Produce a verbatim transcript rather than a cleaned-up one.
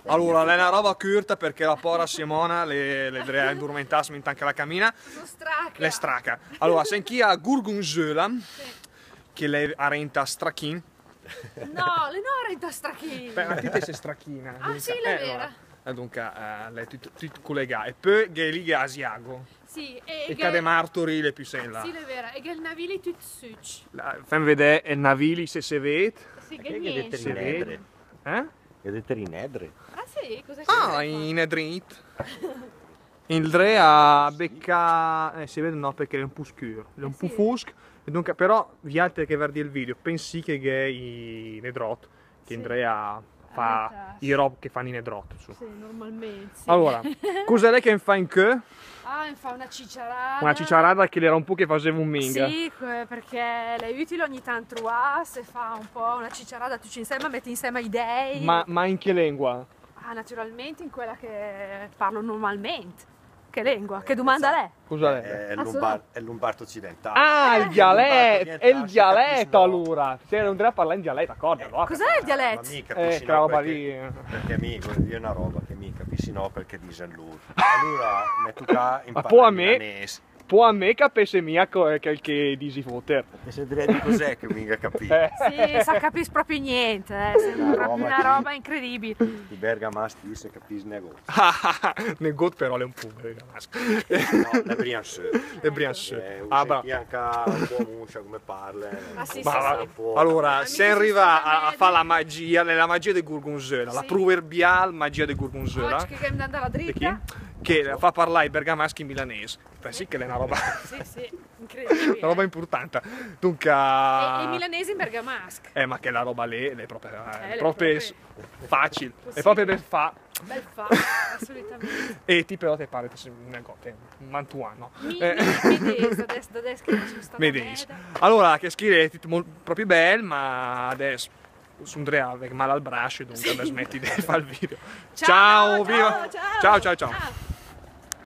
Alora, l'è na roba curta perché la pora Simona l'è, l'è dré a indurmentàs intant che la camina. Só straca. L'è straca. Alora, sem chì a Gurgunzöla, che l'è arenta Strachin. No, l'è no arenta Strachin. Beh, ma ti te sé strachina. Ah, dunca, sì, l'è vera. Alora, eh, dunca, eh, l'è tüt, tüt culegà. E pö gh'è lì gh'è Asiago. Sì, e, e gh'è Cademartori l'è pü in là. Sì, l'è vera. E gh'è el Navili tüt sücc. Fem vedè el Navili se se ved. Sì, gh'è nient. Se ved. Eh? Gh'è dét i nedri. Ah, sì? Cosa c'è? Ah, i nedrit. Indré a becà, eh, se ved no perché l'è un pù scür, l'è un pù fusch, e dunca, però vialter che vardì el video, pensì che gh'è i nedrot, che indré a fà i rob che fan i nedrot, insoma. Sì, normalment, sì. Alora, cus'è che en fa incö? Ah, en fa una ciciarada. Una ciciarada che l'era un pù che fasevum minga. Sì, perché l'è ütil ogni tant truvàs e fà un pò una ciciarada tücc insema, mett insema idei. Ma, ma in che lengua? Ah, naturalment in quela che parlo normalment. Che lengua? Che dumanda l'è? Cus'è? L'è el lumbar-, el lumbard ocidentàl. Ah, el dialett, el dialett alora. Se no, andré a parlà in dialett, d'accordo, alora. Cus'è el dialett? Ma mi capissi no, perché, perché mi, l'è una roba che mi capissi no perché disen lur. Alora, me toca imparà el milanes. Pò a me capesse mia co-, quel che disi vóter. E se direi di cos'è che minga capì? Eh. Sì, sa capiss propi nient, eh. L'è una roba incredibil. I bergamasch se capiss negót. Negót però l'è un pù bergamasch. No, l'è brianzö. L'è brianzö. Eh, ah, bravo. Anca un pù a muscia come parle. Ah, sì, sì, sì. Alora, se riva a, a fà la magia, la magia de Gurgunzöla, la pruverbial magia de Gurgunzöla. Ogi che gh'è da andà dritta. Che fa parlà i bergamasch in milanes. Beh, sì, che l'è una roba. Sì, sì, incredibil. Una roba impurtanta. Dunca. E, e milanes in bergamasch. Eh, ma che la roba lì l'è propi, eh, l'è propi facil. L'è propi bel fà. Bel fà, assolutament. E ti però te parlet negót, mantuan. Mi, eh, mi, mi adess, adess che faccio sta medesa. Alora, che scrivet propi bel, ma adess sun dré a vegh mal al brasc, dunca adess smeti de fà el video. Ciao, ciao, viva. Ciao, ciao, ciao.